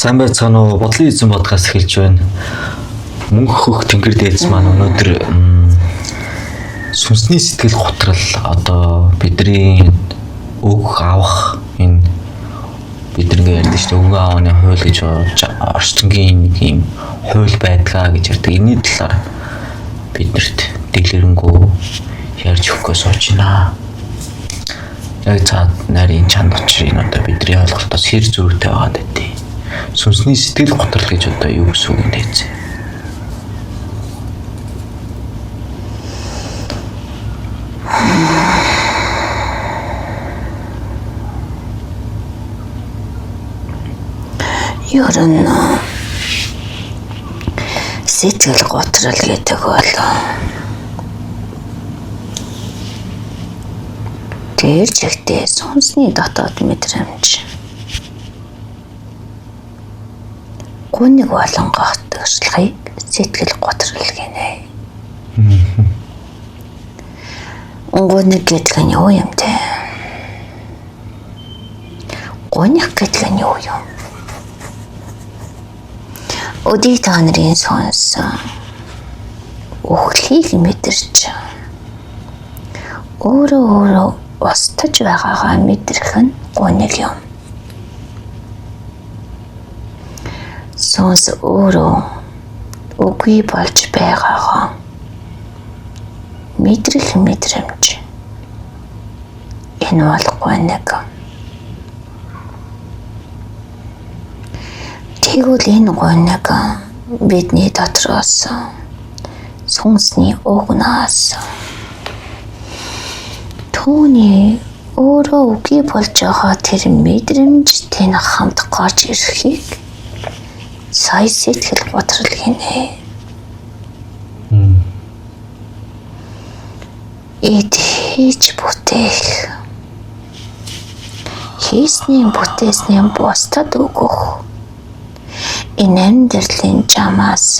Сайн байцгаана уу? Бодлын эзэн подкаст эхэлж байна. Мөнх хөх тэнгэр дээдс маань өнөөдөр сүнсний сэтгэл готрал одоо бидний өг авах энэ бид нэг ярьдаг шүү дээ. Өгөө аавны хууль гэж орчтонгийн нэг юм хууль байдгаа гэж ярьдаг. Энэний талаар биднэрт дэлгэрэнгүй ярьж өгөхгүй сууж байна. Яг цаад нарийн чанд учрыг одоо бидний ойлголтоос хэр зүйтэй байгаа гэдэг. Сүнсний сэтгэл готрол гэж одоо юу гэсэн үг юм бэ? Ер нь сэтгэл готрол гэдэг бол тэр чигтээ сүнсний дотоод мэдрэмж гуниг болон гатгшлахыг сэтгэл готрол гинэ. Гуниг гэдэг нь юу юм бэ? Гуниг гэдэг нь юу юм? Өдий та нарын сүнс үхлийг мэдэрч өөрөө өөрөө устж байгаагаа мэдрэх нь гуниг юм. Сүнс өөрөө үгүй болж байгаагаа мэдрэх мэдрэмж. Энэ бол гуниг. Тэгвэл энэ гуниг бидний дотроос сүнсний угнаас түүний өөрөө үгүй болж байгаа тэр мэдрэмж тэн хамт гарч ирэхийг сая сэтгэл готрол гинэ. Эд хийж бүтээх, хийсний бүтээсний бусдад өгөх энэ амьдралын жамаас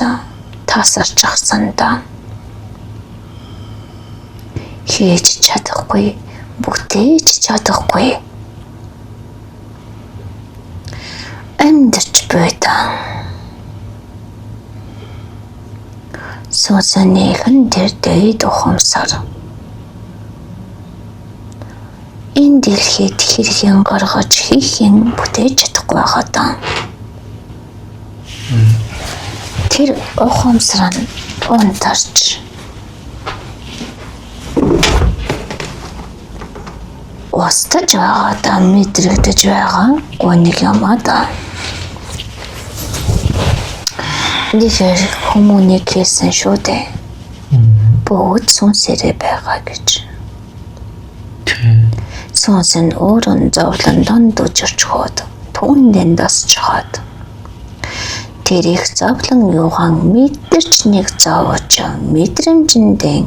тасарчихсандаа хийж чадахгүй, бүтээж чадахгүй амьдарч байдаа. Сүнсэнийхэн тэр дээд ухамсар энэ дэлхийд хэрхэн гаргаж хийхин бүтээж чадахгүй байхад тэр ухамсар нь унтарч устж байгаадаа мэдрэгдэж байгаа гуниг юм аа да. Тэгэхээр хүмүүнийг хэлсэн шүү дээ. Бүгд сүнсээрээ байгаа гэж. Сүнс нь өөрөө зовлон донд өжөрчхөөд түүндэн дасчхаад тэр их зовлон юугаан мэдэрч нэг зовж, мэдрэмжэндээ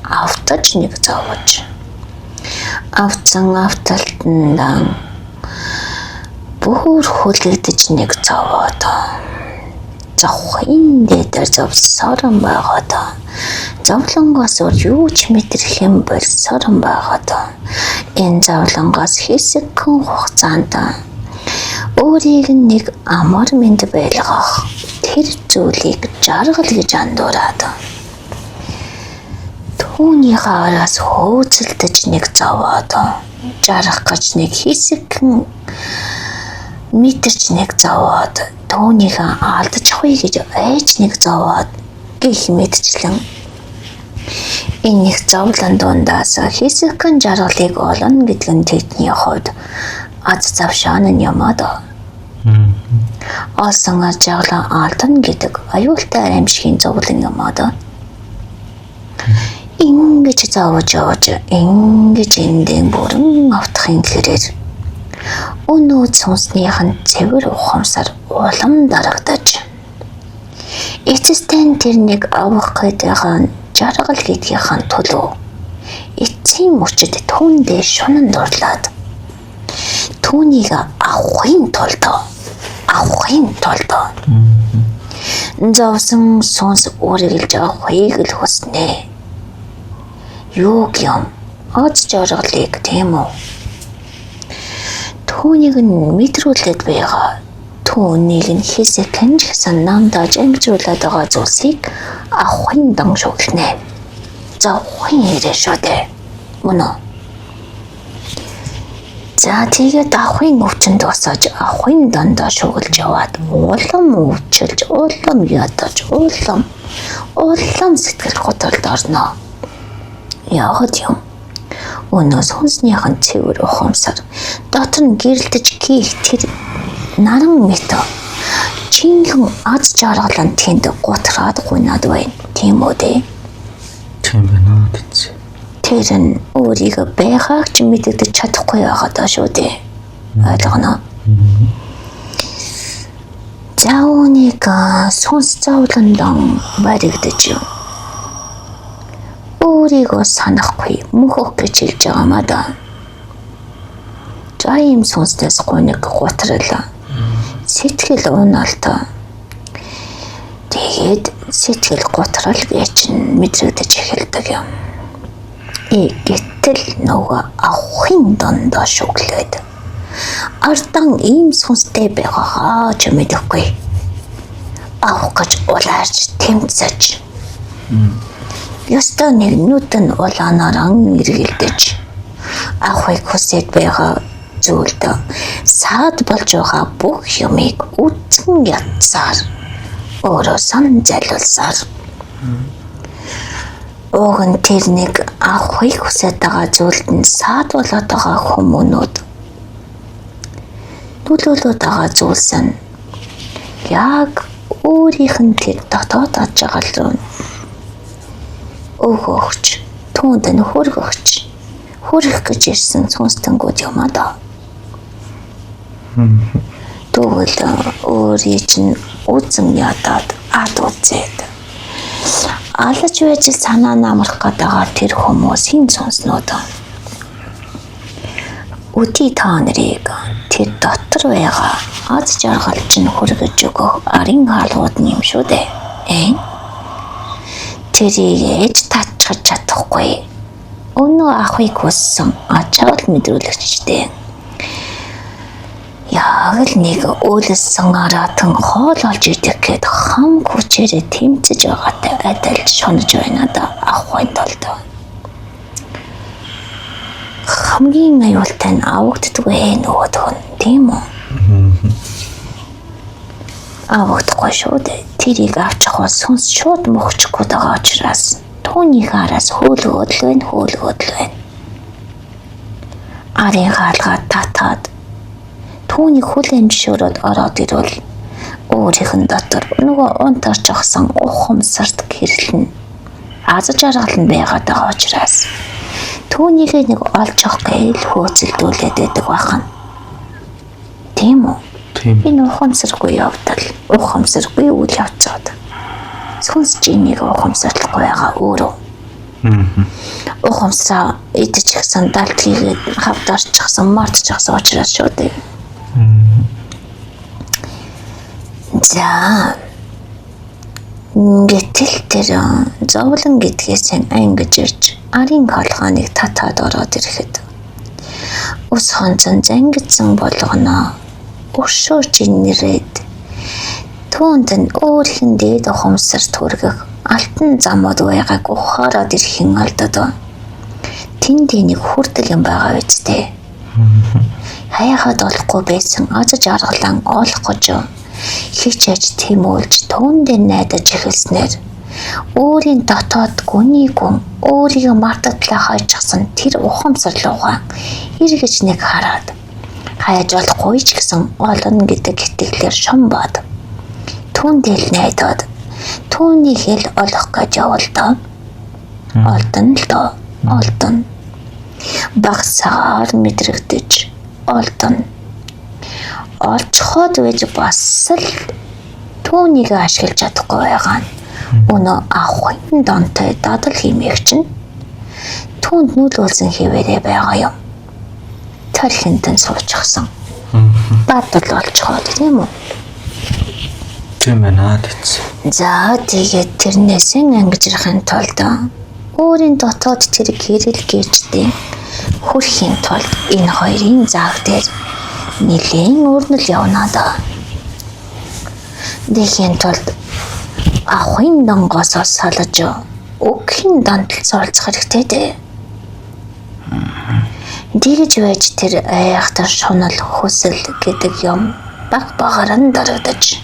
автаж нэг зовж, автсан авталтандаа бүр хүлэгдэж нэг зовоод зовхын дээр зовсорон байгаад зовлонгоос өөр юу ч мэдрэх юм болсорон байгаад энэ зовлонгоос хэсэгхэн хугацаанд өөрийг нэг амар мэнд байлгах тэр зүйлийг жаргал гэж андуураад түүнийхээ араас хөөцөлдөж нэг зовоод жаргах гэж нэг хэсэгхэн мэдэрч нэг зовоод түүнийхээ алдчихвэ гэж айж нэг зовоод гэх мэтчлэн энэ нэг зовлон дундаас хэсэгхэн жаргалыг олно гэдэг нь тэдний хувьд аз завшаан нь юм аа. Олсон аз жаргалаа алдна гэдэг аюултай аимшигын зовлон юм аа. Ингэж зовж явж ингэж эндэн бүрэн автахын хэрээр өнөө сүнснийх нь цэвэр ухамсар улам дарагдаж эцэстэн тэр нэг авах гэдгийнхаа жаргал гэдгийнхаа төлөө эцсийн мөчөд түүндээ шунан дурлаад түүнийг авахын тулд зовсон сүнс үргэлж авахыг л хүснэ. Юу юм аз жаргалыг тийм үү? Түүнийг нь мэдрүүлээд байгаа Түүнийг нь хэсэгхэн ч гэсэн намдааж ангижруулад байгаа зүйлсийг авахын дан шүглэнэ. Зовхын хэрэг шүү дээ. Мөн үү? За тэгээд авахын өвчин дуусаж авахын дандаа шүглж яваад улам өвчилж, улам ядаж, улам улам сэтгэл готролд орно. Яваад юм. Өнөө сүнснийхэн цэвэр ухамсар дотор нь гэрэлтэж гих тэр наран мэт чинхэн аз жаргал нь тэнд гутраад гунаад байна. Тийм үү дээ? Тийм байна тэц. Тэр нь өөрийгөө байгааг ч мэдэгдэж чадахгүй байгаа даа шүү дээ. Ойлгоно. За үүнийг сүнс зовлондон баригдаж өөрийгөө санахгүй мөхөх гэж хэлж байгаа маа да. За ийм сүнснээс гуниг гутрал. Сэтгэл унаалт. Тэгээд сэтгэл гутрал гэж мэдрэгдэж эхэлдэг юм. Гэтэл нөгөө авахын дондоо шүглээд ардан ийм сүнстэй байгаагаа ч мэдэхгүй. Авах гэж улаарч тэмцэж. Ёстой нэг нүдэн улаанаар эргэлдэж авахыг хүсээд байгаа зүйлд саад болж байгаа бүх юмыг үтэн ятсаар өөрөө сан залуулсаар уг нь тэр нэг авахыг хүсээд байгаа зүйлд нь саад болоод байгаа хүмүүнүүд нөлөөлөд байгаа зүйлс нь яг өөрийнх нь тэр дотоод аж жаргал руу өгөөгч түүнд нь хөргөгч хүрэх гэж ирсэн сүнстэнгүүд юм аа даа. Тэгвэл өөрийн чинь үзэн ядаад ад үзээд алаж байж санаа намрах гэдэг тэр хүмүүсийн сүнснүүд. Өдий та нарыг тэр дотор байгаа аз жаргал чинь хүргэж өгөх арын хаалгууд нь юм шүү дээ. Э? Тэрийг ээж татчих чадахгүй. Өнөө авахыг хүссэн ачаал мэдрүүлэгчтэй. Яг л нэг өөлөссөн араатан хоол олж идэх гээд хам хүчээрээ тэмцэж байгаатай адил шунаж байна да авахын тулд. Хамгийн аюултай нь авагддаггүй нөгөөх нь, тийм үү? Авагдахгүй шүү дээ. Тэрийг авчих бол сүнс шууд мөхчих гээд байгаа учраас түүнийхээ араас хөөлгөөд л байна, хөөлгөөд л байна. Арын хаалгаа татаад түүнийг хүлээн зөвшөөрөөд ороод ирвэл өөрийнх нь дотор нөгөө унтарч огсон ухамсарт гэрлэн аз жаргал нь байгаад байгаа учраас түүнийгээ нэг олж авах гээл хөөцөлдүүлээд байдаг байх нь. Тийм үү? Тийм. Энэ ухамсаргүй явдал, ухамсаргүй үйл явцууд. Сүнс чинийг ухамсарлахгүй байгаа өөрөө. Ухамсараа идчихсэн, далд хийгээд хавдарчихсан, мартчихсан учраас шүү дээ. За гэтэл тэр зовлон гэдгээс ангиж ирж арын хаалганыг татаад ороод ирэхэд ус хонцон зангидсан болгоно өршөөж нэрээд түүнд нь өөрийнх нь дээд ухамсарт хүргэх алтан замууд байгааг ухаарад ирэхин алдад. Тэнд нэг хүрдэл юм байгаа үсттэй. Хаяхад олохгүй байсан аз жаргалан олох гэж хичээж тэмүүлж түүндээ найдаж эхэлснээр өөрийн дотоод гүний гүн өөрийгөө мартадлаа хойчихсан тэр ухамсар руугаа эргэж нэг хараад хайж олохгүй ч гэсэн олно гэдэг итгэлээр шумбаад түүндээ л найдаад түүнийг хэл олох гэж явал доо. Олдон л доо. Олдон. Багсаар мэдрэгдэж олдон. Олцоход байж бас л түүнийг ашиглаж чадахгүй байгаа нь. Өнөө авахын донтой дадал химээх чинь түүнд нөлөөлсөн хэвээрээ байгаа юм. Тархинд нь суучихсан. Бадал олцоход тийм үү? Тийм байна тэц. За тэгээд тэрнээсээ ангижрахын тулд өөрийн дотоод тэр гэрэл гэрчдээ хүрэхийн тулд энэ хоёрын зааг дээр нэлээн өрнөл явна даа. Тэхийн тулд авахын донгоос салж өгөхийн донтол суралцах хэрэгтэй дээ. Тэгж байж тэр айхтар шунал хүсэл гэдэг юм баг багаар нь дарагдаж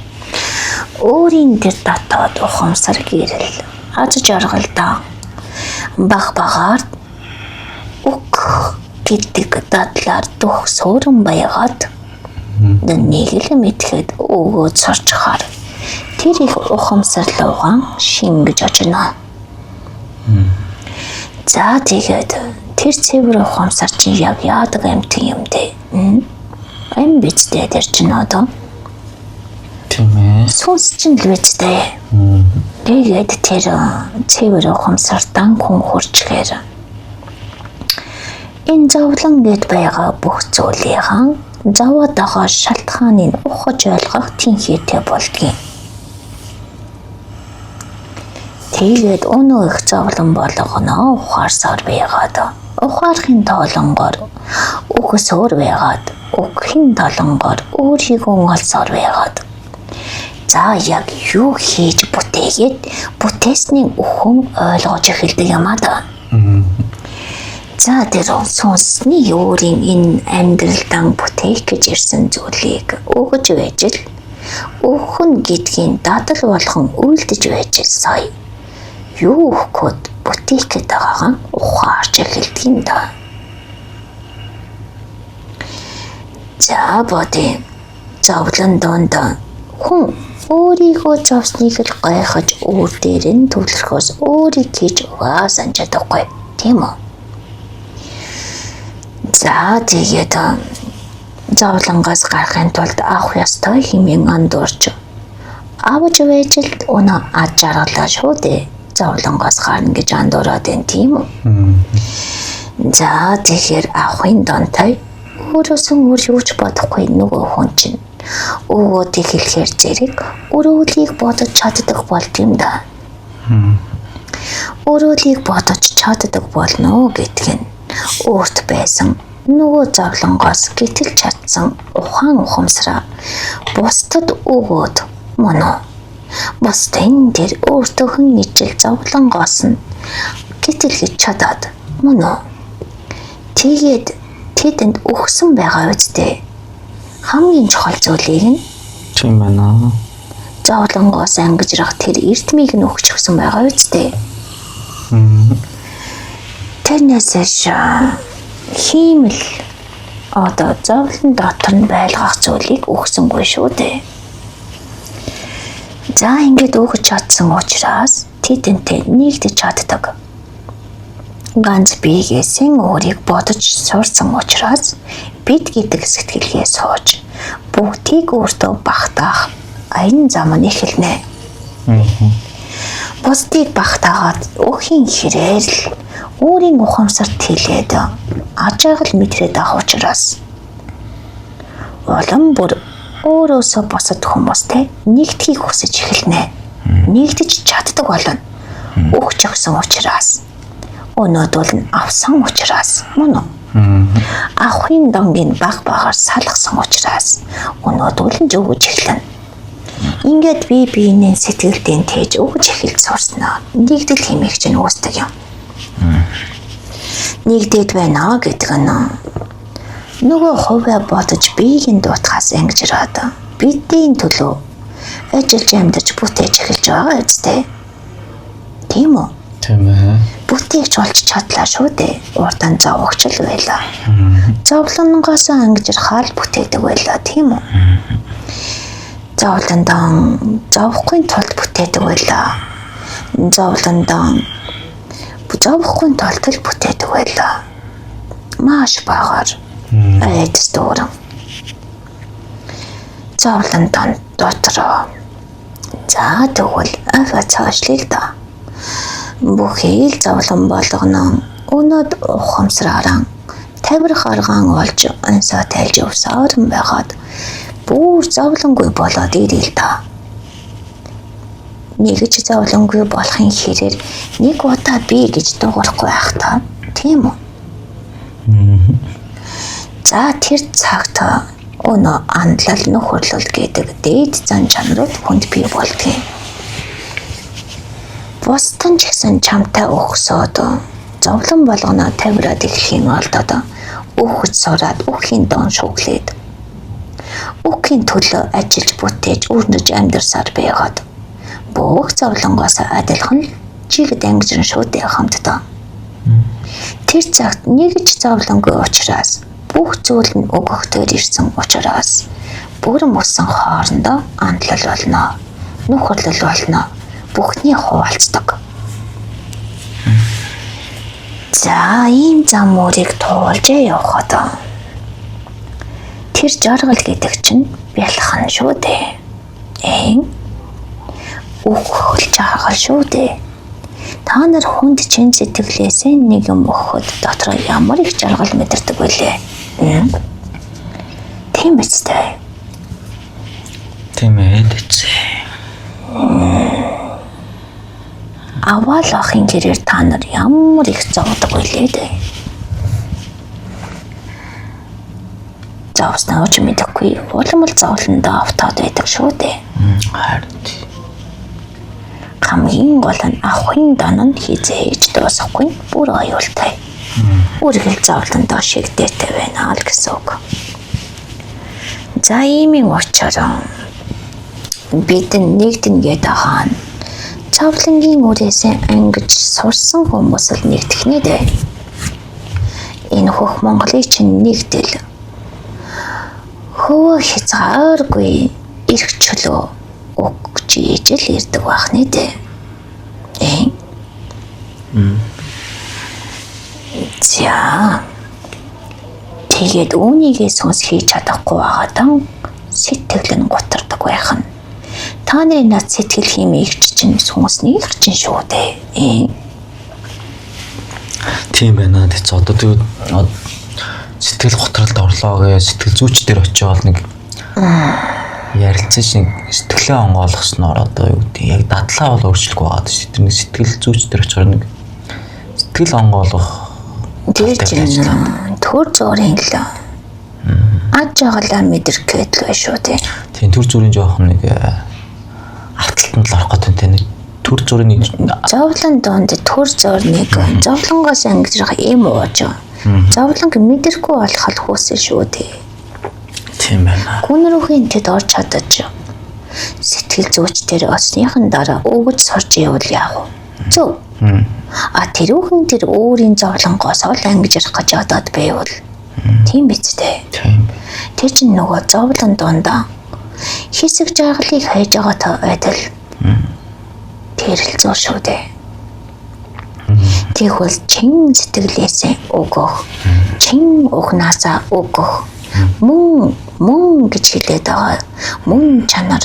өөрийн тэр дотоод ухамсар гэрэл аз жаргалдаа баг багаар үг гэдэг дадлаар дөх суурин баягаад нэг л мэтгэд өгөөд сурчхаар тэр их ухамсарлуугаан шингэж очино. За тэгээд тэр цэвэр ухамсар чинь яг яадаг амьтан юм дээ. Ам биз дээ тэр чинь одоо. Тийм ээ. Сүнс чинь л биз дээ. Тэгээд тэр цэвэр ухамсартан хүн хурцлээр энэ зовлон гэд байгаа бүх зүйлийн зовоод байгаа шалтгааныг ухаж ойлгох тэнхээтэй болдгийг. Тэгээд өнөө их зовлон болгоно ухаарсаар байгаад ухаарахын тоолонгоор үгсөөр байгаад үгхийн толонгоор өөрийгөө олсоор байгаад за яг юу хийж бүтээгээд бүтээсний өхөн ойлгож эхэлдэг юм аа да. За тэр сүнсний өөрийн энэ амьдралдан бүтээх гэж ирсэн зүйлийг өгөж байж л өхөн гэдгийн дадал болгон үйлдэж байж л сая юу өгөхөд бүтээх гээд байгаагаа ухаарч эхэлдэг юм да. За бодъё. Зовлон донд хүн өөрийгөө зовсныг л гайхаж өөр дээр нь төвлөрөхөөс өөрийг хийж угаасан чадахгүй тийм үү? За тэгээд зовлонгоос гарахын тулд авах ёстой хэмээн андуурч авч байж л өнөө ад жаргалаа шүү дээ. Зовлонгоос гарна гэж андуураад байна тийм үү? За тэгэхээр авахын донтой өөрөөсөн өөр юу ч бодохгүй нөгөө хүн чинь өвгөөдийг хэлэхээр зэрэг өрөөлийг бодож чаддаг болд юм да. Өрөөлийг бодож чаддаг болно гэдг нь өөрт байсан нөгөө зовлонгоос гэтэл чадсан ухаан ухамсараа бусдад өгөөд мөн үү? Бусдын тэр өөртөөхөн ижил зовлонгоос нь гэтэл гэж чадаад мөн үү? Тэгээд тэдэнд өгсөн байгаа үсттэй. Хамгийн чухал зүйлийг нь Тийм байна. Зовлонгоос ангижрах тэр эрдмийг нь өгчихсөн байгаа үсттэй. Тэрнээс хиймэл одоо зовлон дотор нь байлгах зүйлийг өгсөнгүй шүү дээ. За ингээд өгч чадсан учраас тэдэнтэй нэгдэж чаддаг. Ганц биегээсэн өөрийг бодож сурсан учраас бид гэдэг сэтгэлгээ сууж бүгдийг өөртөө багтаах аян зам нь эхэлнэ. Бусдыг багтаагаад өхийн хэрээр л өөрийн ухамсарт хэлээд ажааг л мэдрээд авах учраас улам бүр өөрөөсөө бусад хүмүүстэй нэгдэхийг хүсэж эхэлнэ. Нэгдэж чаддаг болно. Өгч өгсөн учраас өнөөдөр нь авсан учраас мөн үү? Авахын донгийг баг багаар салгасан учраас өнөөдөр нь өгөж эхэлнэ. Ингээд би биенээ сэтгэлдээ тээж өгөж эхэлж сурснаа. Нэгдэл хэмээх чинь үүсдэг юм. Нэгдээд байна гэдэг нь нөгөө хувиа бодож биеийг нь дуутахаас ангижраад бидний төлөө ажиллаж амьдарч бүтээж эхэлж байгаа үстэй. Тийм үү? Тийм ээ. Бүтээгч болж чадлаа шүү дээ. Урдан зовогч л байлаа. Зовлонгоос ангижрахаар л бүтээдэг байлаа, тийм үү? Зовлондон зовхгүй тулд бүтээдэг байлаа. Зовлондон зовхгүй тулд л бүтээдэг байлаа. Маш багаар айдас дүүрэн. Зовлондон дотроо. За тэгвэл афа цаашлаа л да. Бүхий л зовлон болгоно. Өнөөд ухамсараараа тавирх аргаан олж онсоо тайлж явсаар байгаад бүр зовлонгүй болоод ирээ л да. Нэг ч зовлонгүй болохын хэрээр нэг удаа би гэж дуугарахгүй байх та. Тийм үү? За тэр цагт Өнөө андлал нөхөрлөл гэдэг дээд зан чанарууд хүнд бий болдгийг. Бусдын ч гэсэн чамтай өгсөөд зовлон болгоно тавираад эхлэхийн олдоод өөхөж сураад өхийн дон шүглээд өхийн төлөө ажиллаж бүтээж өрнөж амьдарсаар байгаад бүх зовлонгоос адилхан чиг дангижран шүү дээ хамтдаа. Тэр цагт нэг ч зовлонгүй учраас бүх зүйл нь өгөхтөр ирсэн учраас бүрэн мөсөн хоорондоо андлал болно, нөхөрлөл болно, бүхний хуваалцдаг. За, ийм зам мөрийг туулж явхад тэр жаргал гэдэг чинь бялхан шүү дээ. Үхэл жаргал шүү дээ. Та нар хүнд чин сэтгэлээсээ нэг юм өгөхөд дотроо ямар их жаргал мэдэрдэг вүлээ. Тийм биз дээ. Тийм ээ тэцээ. Аваал ахын гэрээр та нар ямар их зовдөг вүлээ дээ. Зовсноо ч мэдэхгүй. Улам л зовлондоо автаад байдаг шүү дээ. Харин Хамгийн гол нь авахын дан нь хизээж дуусахгүй бүр аюултай. Үргэлж зовлондоо шигдээтэй байна л гэсэн үг. За, иймийн учраас бид нэгдэн гээд байгаа нь зовлонгийн үрээсээ ангиж сурсан хүмүүс л нэгдэх нэ дээ. Энэ хөх Монголыг чинь нэгдэл хөвөө хязгааргүй эрх чөлөө өгч ижил ирдэг байх нэ дээ. За. Тэгээд үүнийгээ сүнс хийж чадахгүй байгаадаа сэтгэл нь гутардаг байх нь. Та нарын над сэтгэл хиймээгч чинь сүнсний их чинь шүү дээ. Тийм байна. Тэц одоо тэгээд сэтгэл готролд орлоо гэ сэтгэл зүйч дээр очиод нэг ярилцаж нэг сэтгэлээ онгойлгосноор одоо юу гэдэг яг дадлаа бол өөрчлөхгүй байгаа шүү. Тэр нэг сэтгэл зүйч дээр очихоор нэг сэтгэл онгойлгох тэр чинь төр зуурын л аж аргалаа мэдрэх гээд л байна шүү дээ. Тийм, төр зүрийн жоохон нэг авталтанд л орох гэдэг тийм нэг төр зүрийн нэг зовлон донд төр зур нэг зовлонгоос ангижрах юм ууж. Зовлонг мэдрэхгүй болох л хүүсэн шүү дээ. Тийм байна. Гүнрүүхийн тэд орж чадаж сэтгэл зүйч дээр олсныхан дараа өгөж сурч ивэл яах вэ? Зөв. А тэрүүхэн тэр өөрийн зовлонгоос ол ангижрах гэж одоод байвал тийм биз дээ. Тийм. Тэр чинь нөгөө зовлон дундаа хэсэг жаргалыг хайж байгаатай адил тэр л зур шүү дээ. Тэгвэл чин сэтгэлээсээ өгөх, чин ухнаасаа өгөх, мөн мөн гэж хэлээд байгаа мөн чанар,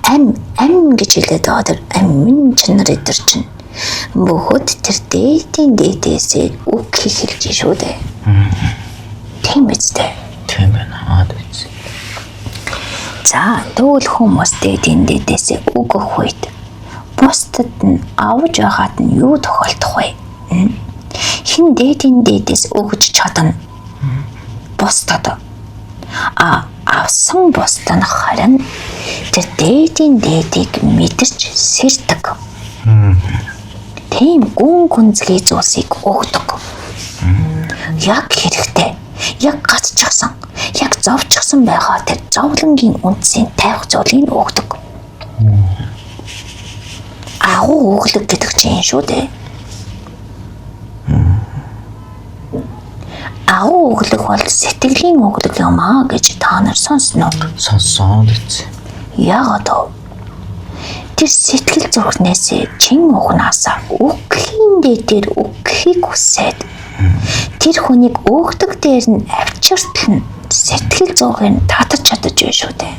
ам ам гэж хэлээд байгаа тэр амин чанар эдэр чинь бөгөөд тэр дээдийн дээдээсээ үг хэлж шүү дээ. Тийм биз дээ. Тийм байна. Аа тэц. За, тэгвэл хүмүүс дээдийн дээдээсээ үг өгөх үед бусдад нь авж байгаад нь юу тохиолдох вэ? Хэн дээдийн дээдээс өгж чадна? Бусдад. А авсан бусдад нь харин тэр дээдийн дээдийг мэдэрч сэрдэг. Тийм гүн гүнзгий зүйлсийг өгдөг. Яг хэрэгтэй, яг гацчихсан, яг зовчихсан байгаа тэр зовлонгийн үндсийн тавих зүйлийг өгдөг. Агуу өглөг гэдэг чинь шүү дээ. Агуу өглөг бол сэтгэлийн өглөг юм аа гэж та нар сонсноо. Сонссон тэц. Яагаад вэ? Тэр сэтгэл зүрхнээсээ чин ухнаасаа өглөхийн дээдээр өглөхийг хүсээд тэр хүнийг өөгдөг дээр нь авчиртал нь сэтгэл зүйгээр нь татаж чадаж байна шүү дээ.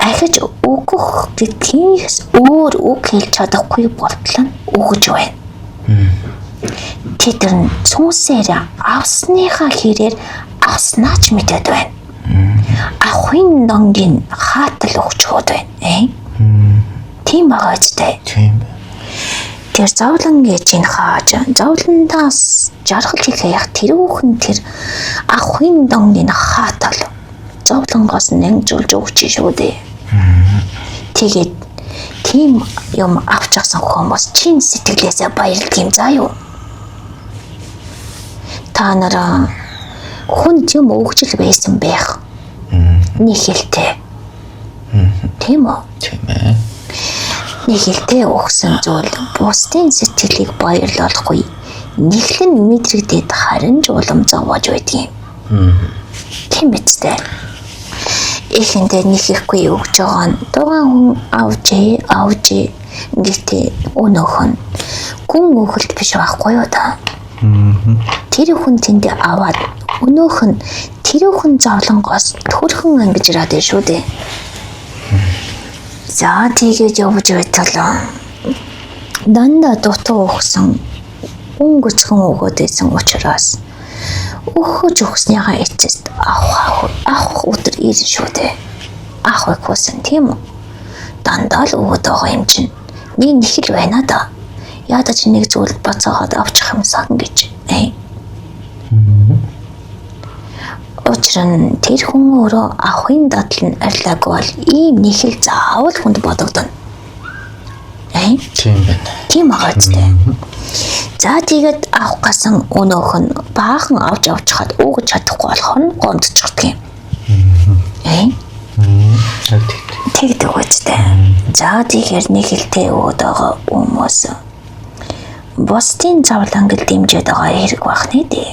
Ахиж өгөх гэдгээс өөр үг хэлж чадахгүй болтол нь өгөж байна. Тэд нар сүнсээр авсныхаа хэрээр авснаач мэдээд байна. Авахын донгийн хаатал өгчөөд байна. Тийм байгаа үстэй. Тийм байна. Тэр зовлон гэж энэ хааж зовлондоос жаргал их яах тэрүүхэн тэр ахын донгийн хаатал зовлонгоос нангижуулж өгч шүү дээ. Тэгээд тийм юм авч авсан хүмүүс чин сэтгэлээсээ баярлдаг юм заа юу. Та нар хүнд юм өгчл байсан байх. Нэг хэлтэй. Тийм үү? Тийм ээ. Нэг хэлтэй өгсөн зүйл бусдын сэтгэлийг баярлуулахгүй. Нэхлэн мэдрэгдээд харин ч улам зовоож байдаг юм. Тийм биз дээ. Эхэндээ нэхэхгүй өгж байгаа нь дугаан хүн авчээ авчээ гэтээ өнөөх нь гүн өгөлт биш байхгүй юу та. Тэр хүн тэндээ аваад өнөөх нь тэр хүн зовлонгоос төрхөн ангиж ирээд байна шүү дээ. За тэгээд явж байтал дандаа дутуу өгсөн өнгөцгөн өгөөд байсан учраас өгөхөж өгснийхаа эцэст авах авах өдөр ирнэ шүү дээ. Авахыг хүсэн тийм үү? Дандаа л өгөөд байгаа юм чинь. Нэг нэхэл байна да. Ядаж нэг зүйл буцаагаад авчих юмсан гэж. Учир нь тэр хүн өөрөө авахын дадал нь арилаагүй бол ийм нэхэл заавал хүнд бодогдоно. Тийм байна. Тийм байгаа үстэй. За тэгээд авах гасан өнөөх нь баахан авч явчихад өгч чадахгүй болохоор нь гомдчихдаг юм. Яг тэгдэг. Тэгдэг үстэй. За тэгэхээр нэг хэлтэй өгөөд байгаа хүмүүс бусдын зовлонг л дэмжиж байгаа хэрэг байх нэ дээ.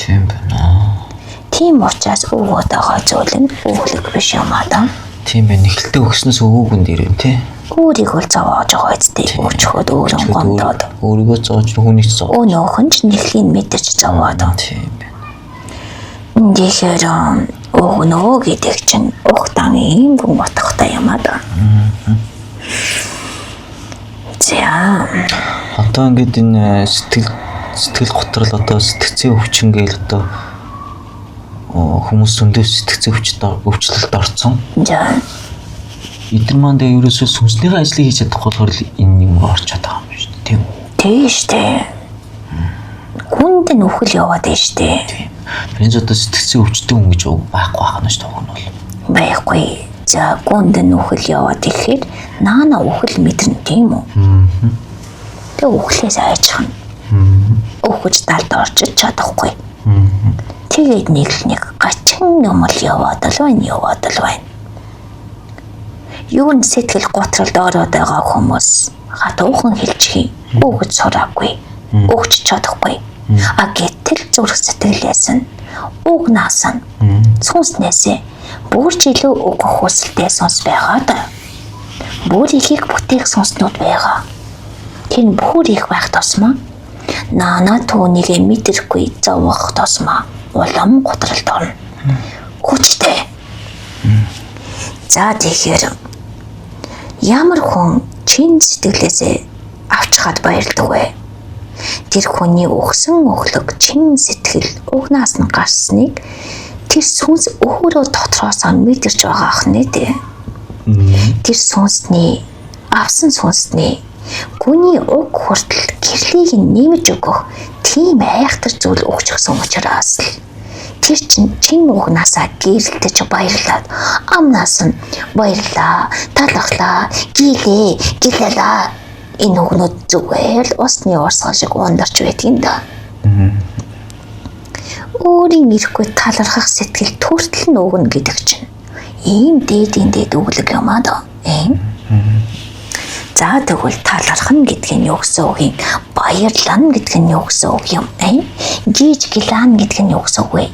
Тийм байна. Тийм учраас өгөөд байгаа зүйл нь өглөг биш юм аа да. Тийм байна. Нэхэлтэй өгснөөс өгөөг нь дээр юм тий. Өөрийгөө л зовоож байгаа үстэй. Өчгөөд өөрөө гомдоод. Өөрийгөө зоож хүнийг ч зовоож. Өнөөх нь ч нэхлийг мэдэрч зовоод. Тийм байна. Тэгэхээр өгнө гэдэг чинь ухтан ийм гүн утгатай юм аа да. За Одоо ингээд энэ сэтгэл готрол одоо сэтгцийн өвчин гээл одоо хүмүүс зөндөө сэтгцийн өвчлөлт орцсон. За Эдгээр маань тэгээ ерөөсөө сүнснийхээ ажлыг хийж чадахгүй болохоор л энэ юм орчод байгаа юм шүү дээ. Тийм үү? Тийм шүү дээ. Хүнд нь үхэл яваад байна шүү дээ. Тийм. Тэрнээс одоо сэтгцийн өвчтөн хүн гэж байхгүй байх нь шүү дээ. Уг нь бол. Байхгүй. За гүнд нь үхэл яваад ирэхээр наана үхэл мэдэрнэ тийм үү? Тэгээ үхлээс айчихна. Үхэж далд орчиж чадахгүй. Тэгээд нэг л нэг гачин юм л яваад л байна, яваад л байна. Юу н сэтгэл готролд ороод байгаа хүмүүс хатуухан хэлчих юм. Үгэж сураагүй. Өгч чадахгүй. А гэтэл зүрх сэтгэлээс нь уг наас нь сүнснээсээ бүр ч илүү өгөх хүсэлтэй сүнс байгаа да. Бүр ихийг бүтээх сүнснүүд байгаа. Тэр нь бүр их байх тусмаа наана түүнийг мэдрэхгүй зовох тусмаа улам готролд орно. Хүчтэй. За тэгэхээр ямар хүн чин сэтгэлээсээ авчхаад баярлдаг вэ? Тэр хүний өгсөн өглөг чин сэтгэл угнаас нь гарсныг тэр сүнс өөрөө дотроосоо мэдэрч байгаа ах нэ дээ. Тэр сүнсний авсан сүнсний гүний уг хүртэл гэрлийг нэмж өгөх тийм айхтар зүйл өгчихсөн учраас л тэр чин чин угнаасаа гэрэлтэж баярлаад амнаас нь баярлаа, талархлаа, гилээ, гэлээлаа энэ үгнүүд зүгээр л усны урсгал шиг ундарч байдаг юм да. Өөрийн ирэхгүй талархах сэтгэл төртөл нь өгнө гэдэг чинь ийм дээдийн дээд өглөг юм аа доо. За тэгвэл талархна гэдэг нь юу гэсэн үг юм? Баярлана гэдэг нь юу гэсэн үг юм? Гийж гэлаана гэдэг нь юу гэсэн үг вэ?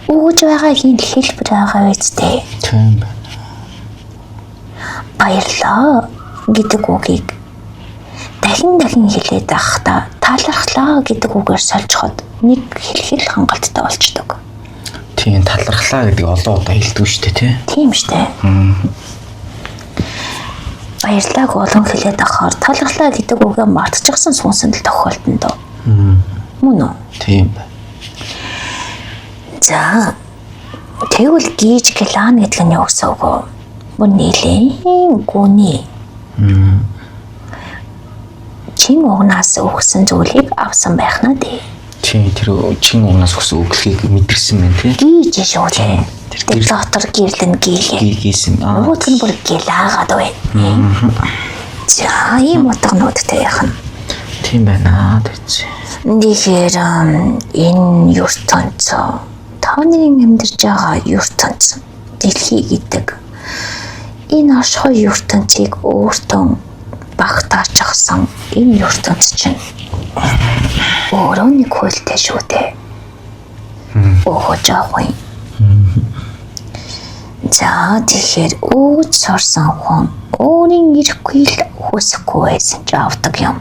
Өгж байгаагийн хэлбэр байгаа үстэй. Тийм байна. Баярлаа гэдэг үгийг дахин дахин хэлээд байхдаа талархлаа гэдэг үгээр сольжход нэг хэлхэл хангалттай болчдөг. Тийм, талархлаа гэдэг олон удаа хэлдэг шүү дээ, тий. Тийм шүү дээ. Баярлааг олон хэлээд байхаар талархлаа гэдэг үгээ мартчихсан сүнсэнд л тохиолдно доо. Мөн үү? Тийм байна. За тэгвэл гийж гэлаана гэдэг нь юу гэсэн үг вэ? Бүр нэлээд гүний. Чин угнаас өгсөн зүйлийг авсан байх нь дээ. Тийм, тэр чин угнаас өгсөн өглөгийг мэдэрсэн байна тий. Гийж шүү дээ. Тэр Тэр дотор гэрлэн гийлээ. Гийсэн. Аа. Нөгөөх нь бүр гэлаагаад байна. За, ийм утгануудтай яах нь. Тийм байна. Тэгсэн. Тэгэхээр энэ ертөнц та нарын амьдарч байгаа ертөнц дэлхий гэдэг энэ оршихуй ертөнцийг өөртөө багтаачихсан энэ ертөнц чинь өөрөө нэг хуйлтай шүү дээ. Өгөөж авах юм. За, тэгэхээр өөд сорсон хүн өөрийн ирэхгүй л хүсэхгүй байсан ч авдаг юм.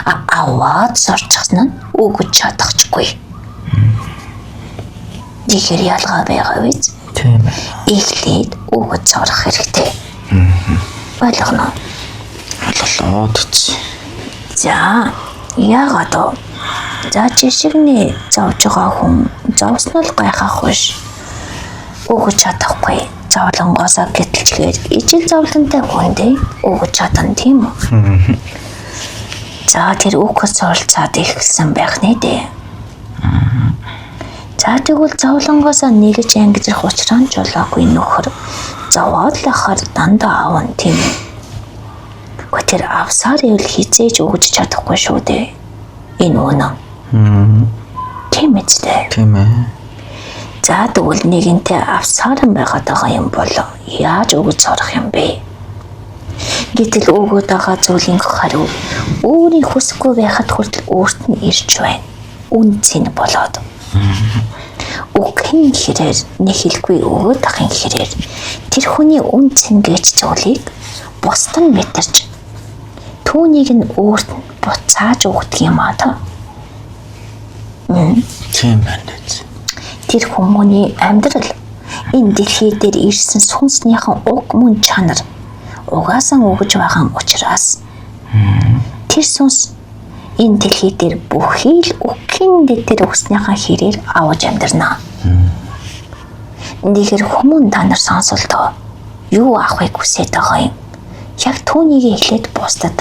А аваад сорчихсан нь өгөж чадахчгүй. Тэгэхээр ялгаа байгаа биз? Тийм байна. Эхлээд өгөж сорох хэрэгтэй. Ойлгоно. Ойлголоо тэгсэн. За, яагаад вэ? За, жишгний зовж байгаа хүн зовсноо л гайхах биш. Өгөж чадахгүй. Зовлонгоосоо гэтэлчгээр ижил зовлонтой хүндээ өгөж чадна, тийм үү? За, тэр өгөхөд суралцаад эхэлсэн байх нэ дээ. За, тэгвэл зовлонгоосоо нэгж ангижрах учраа нь жолоогүй нөхөр зовоод л ахаар дандаа авна, тийм үү? Гэхдээ тэр авсаар ивэл хизээж өгж чадахгүй шүү дээ. Энэ үнэн. Тийм ээ. Тийм ээ. За, тэгвэл нэгэнтээ авсаар нь байгаад байгаа юм бол яаж өгөж сурах юм бэ? Гэтэл өгөөд байгаа зүйлийн хариу өөрийн хүсэхгүй байхад хүртэл өөрт нь ирж байна. Үн цэн болоод. Өгхийн хэрээр нэг хэлгүй өгөөд ахын хэрээр тэр хүний үн цэн гэж зүйлийг бусд нь мэдэрч түүнийг нь өөрт нь буцааж өгдөг юм аа та. Тийм байна тэгсэн. Тэр хүмүүний амьдрал энэ дэлхий дээр ирсэн сүнснийхэн уг мөн чанар угаасаа өгж байгаа учраас тэр сүнс энэ дэлхий дээр бүхий л үхэн дээр өгснийхаа хэрээр аваж амьдрна. Тэгэхээр хүмүүн та нар сонсолтоо юу авахыг хүсэж байгаа юм? Яг түүнийг эхлээд бусдад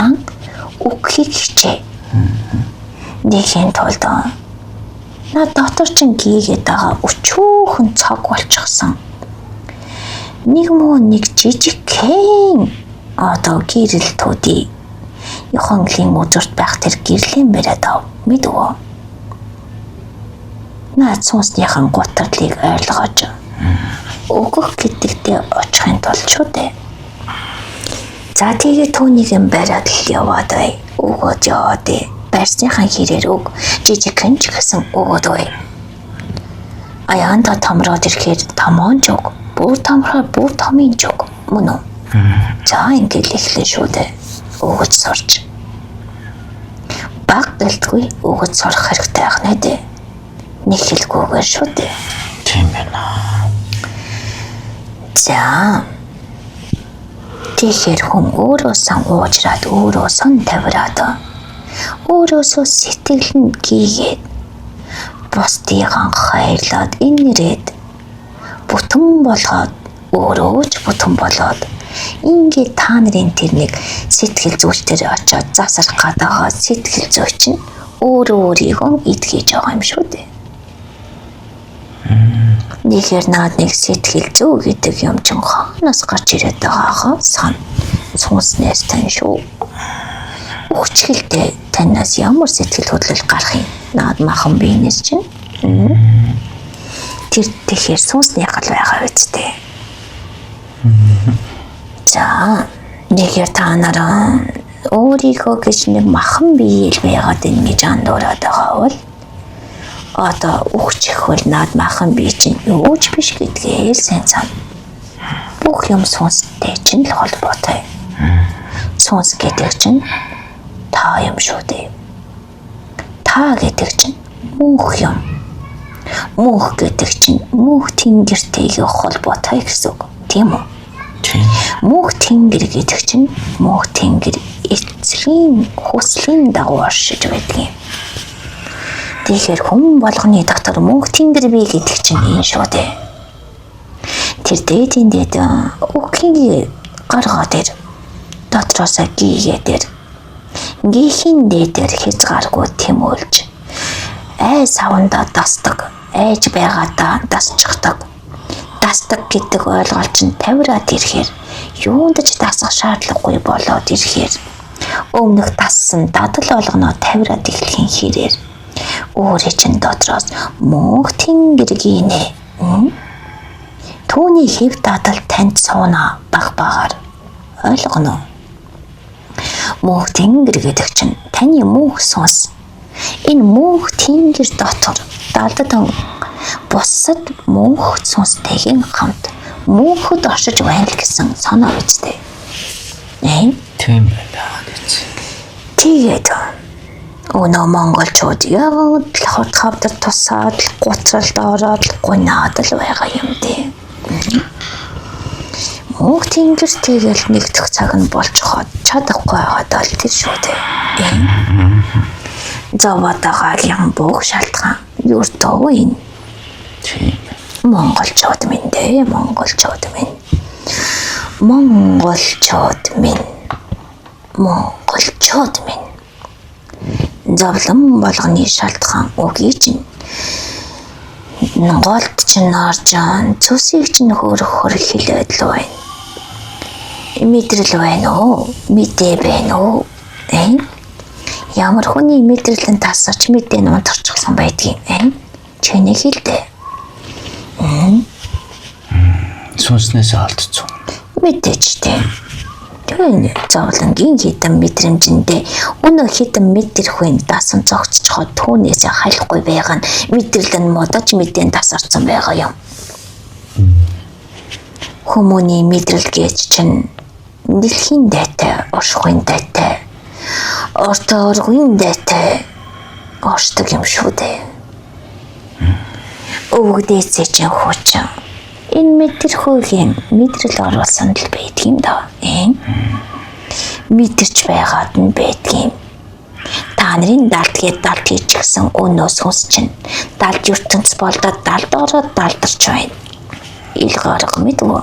өгөхийг хичээ. Нэхийн тулд наа дотор чинь гийгээд байгаа өчүүхэн цог болчихсон. Нэг муу нэг жижигхэн одоо гэрэл төдий Юхангийн үзүүрт байх тэр гэрлийн бариад ав мэдвөө. Наад сүнснийхэн гутарлыг ойлгож өгөх гэдэгтээ очихын тулд шүү дээ. За, тэгээ түүнийг нь бариад л яваад бай. Өгөөд яваад бай. Барьсныхаа хэрээр өг жижигхэн ч гэсэн өгөөд бай. Аяанда томроод ирэхээр томоон ч өг. Бүр томрохоор бүр томын ч өг. Мөн үү? За, ингээл эхлэн шүү дээ. Өгöd сурч. Баг гэлтгүй өгöd сурах хэрэгтэй байх нэ дээ. Нэг хэлгүйгээр шүү дээ. Тийм байна. За. Тэгэхээр хүн өөрөөсөө уужраад өөрөөсөө тавираад өөрөөсөө сэтгэл нь гийгээд бусдыгаа хайрлаад инрээд бүтэн болгоод өөрөө ч бүтэн болоод ингээд та нарын тэр нэг сэтгэл зүйчдэр очиод засрах гээд байгаа сэтгэл зүйч нь өөрөө өөрийгөө итгэж байгаа юм шүү дээ. Нэхэр наад нэг сэтгэл зүй гэдэг юм чин хаанаас гарч ирээд байгаагаа сан сүнснээс тань шүү. Өгчгэлтэй танаас ямар сэтгэл хөдлөл гарах юм? Наад махан биенээс чинь. Тэр тэгэхээр сүнсний гал байгаа үсттэй. За, нэхэр та нар өөрийгөө гэж нэг махан биеэл байгаад энэ гэж андуураад байгаа бол одоо өгчих бол наад махан бие чинь юу ч биш гэдгээ л сайн сан. Бүх юм сүнстэй чинь л холбоотой. Сүнс гэдэг чинь та юм шүү дээ. Та гэдэг чинь мөнх юм. Мөнх гэдэг чинь мөнх тэнгэртэйгээ холбоотой гэсэн үг. Тийм үү? Тийм. Мөнх тэнгэр гэдэг чинь мөнх тэнгэр эцгийн хүслийн дагуу оршиж байдаг юм. Тэгэхээр хүн болгоны дотор мөнх тэнгэр бий гэдэг чинь энэ шүү дээ. Тэр дээдийн дээд үхгийн гаргаа дээр дотроосоо гийгээ дээр гихийн дээдэр хязгааргүй тэмүүлж ай савндаа дасдаг, айж байгаадаа дасчихдаг. Дасдаг гэдэг ойлголт нь тавираад ирэхээр юунд ч дасах шаардлагагүй болоод ирэхээр өмнөх дассан дадал болгоноо тавираад эхлэхийн хэрээр өөрийн чинь дотроос мөнх тэнгэр гинэ. Түүний хэв дадал танд сууна баг багаар ойлгоно. Мөнх тэнгэр гэдэг чинь таны мөнх сүнс. Энэ мөнх тэнгэр дотор далдад бусад мөнх сүнстэйгийн хамт мөнхөд оршиж байна л гэсэн санаа үстэй. Ээ? Тийм байна гэж. Тэгээд өнөө монголчууд яг л хот хавдар тусаад л гутралд ороод л гунаад л байгаа юм дээ. Мөнх тэнгэр тэгэл нэгдэх цаг нь болчиход чадахгүй байгаад л тэр шүү дээ. Зовоод байгаагийн бүх шалтгаан юуртөө энэ. Тийм. Монголчууд минь дээ, монголчууд минь. Монголчууд минь. Монголчууд минь. Зовлон болгоны шалтгаан үгүй чинь. Голд чинь орж, цөсийг чинь хөөрөхөр хилээд л байна. Мэдрэл байна уу? Мэдээ байна уу? Э? Ямар хүний мэдрэлэн тасарч мэдээ нь унтарчихсан байдгийг э? Чиний хэлдэ. Сүнснээс алдцсан. Мэдээч тээ. Тэр зовлонгийн хідэн мэдрэмжэндээ өнөө хідэн мэдрэхүйн дасан зогцчиход түүнээс халихгүй байгаа нь мэдрэл нь модож мэдээн тасарсан байгаа юм. Хүмүүний мэдрэл гэж чинь дэлхийн дайтай, оршихуйн дайтай, орто оргуйн дайтай оршдог юм шүү дээ. Өвгдээсээ чинь хуучин энэ мэдрэхүйгийн мэдрэл оруулсан л байдаг юм даа. Мэдэрч байгаад нь байдаг юм. Та нарын далд гээд далд хийчихсэн өнөө сүнс чинь далд ертөнц болдоод далд ороод далдарч байна. Ил гарга мэдвэ.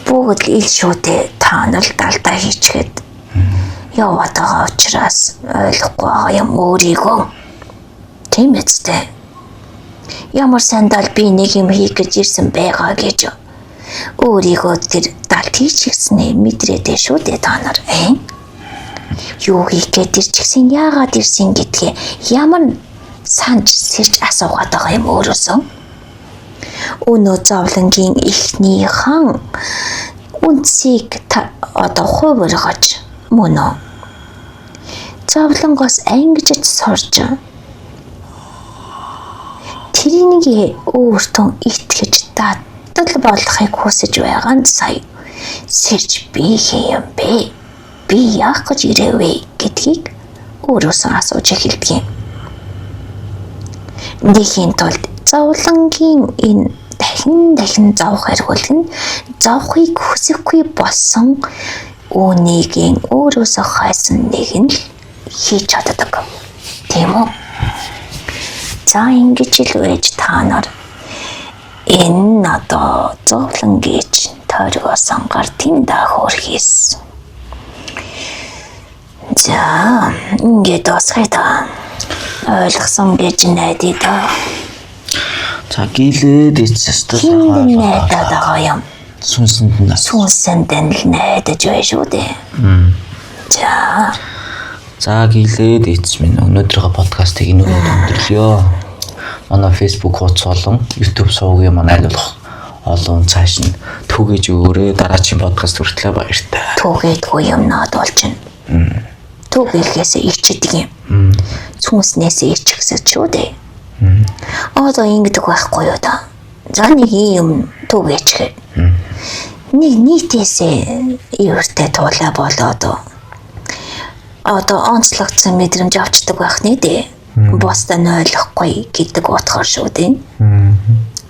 Бүгд л ил шүү дээ. Та нар л далдаа хийчихэд яваад байгаа учраас ойлгохгүй байгаа юм өөрийгөө. Тийм үстэй. Ямар сандал би нэг юм хийх гэж ирсэн байгаа гэж өөрийгөө тэр далд хийчихснээ мэдрээдээ шүү дээ та нар. Юу хийх гээд ирчихсэн, яагаад ирсэн гэдгээ ямар санаж сэрж асуугаад байгаа юм өөрөөсөө. Өнөө зовлонгийн эхний хан үндсийг одоо хувиргаж мөн үү? Зовлонгоос ангижиж сурж тэрнийг өөртөө итгэж дадал болохыг хүсэж байгаа нь сая сэрж би хин юм бэ? Би яах гэж ирэв вэ гэдгийг өөрөөсөө асууж эхэлдэг юм. Нэхийн тулд зовлонгийн энэ дахин дахин зовх хариулт нь зовхыг хүсэхгүй болсон үүнийг өөрөөсөө хайсан нэг нь л хийж чаддаг. Тийм үү? За ингэж л байж та нар энэ одоо зовлон гэж тойргоосон гар тэндаа хөөрхийс. За ингээд дуусгая та. Ойлгосон гэж найдаа да. За гилээд эцэст сайхан найдаад байгаа юм. Сүнсэнд нь сүнсэнд нь л найдаж байна шүү дээ. За. За гилээд эцэс минь өнөөдрийнхөө подкастыг энэ үрээд өндөрлөё. Манай Facebook хуудас болон YouTube сувгийн манай аль болох олон цааш нь түгээж өгөөрэй. Дараагийн подкаст хүртлээ баяртай. Түгээдгүй юмнууд болж байна. Түгээхээс ичдэг юм. Сүнснээс ичихсэн ч шүү дээ. Одоо ингэдэг байхгүй юу да. За нэг юм түгээчгээ. Нэг нийтээсээ эвэртэй туулаа болоод одоо онцлогдсон мэдрэмж авчдаг байх нэ дээ. Бусдаа нь ойлгохгүй гэдэг утгаар шүү дээ.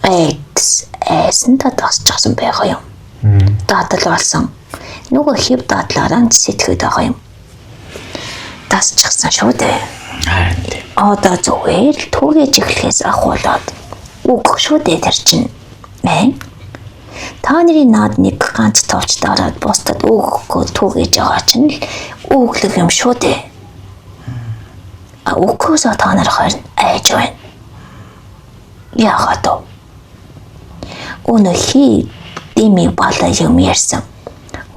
Айдас айсан та тасчихсан байгаа юм. Дадал болсон. Нөгөө хэв дадлаараа сэтгэхэд байгаа юм. Тасчихсан шүү дээ. Харин тийм. Одоо зүгээр л түгээж эхлэхээс ахуулаад үг шүү дээ тэр чинь. Э? Та нарын наад нэг ганц товч дараад бусдад өгөхгүй түгээж байгаа чинь л өглөг юм шүү дээ. А өгөхөөсөө та нар харин айж байна. Яагаад вэ? Өнөө хий дими балаа юм ярьсан.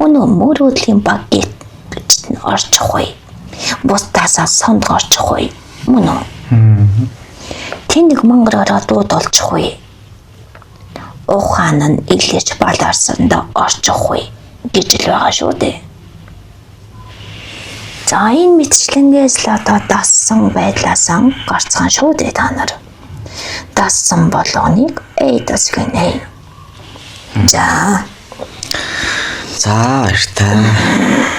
Өнөө мөрөөдлийн баг гэж нь орчихгүй. Бусдаасаа сонд орчихгүй. Мөн үү? Тэнэг мангар ороод дууд олчихгүй. Ухаан нь илэрч балаарсандаа орчихгүй гэж л байгаа шүү дээ. За энэ мэтчлэнгээс л одоо дассан байдлаасаа гарцгаан шүү дээ та нар. Дассан болгоныг эйдас гинэ. За. За баяртай.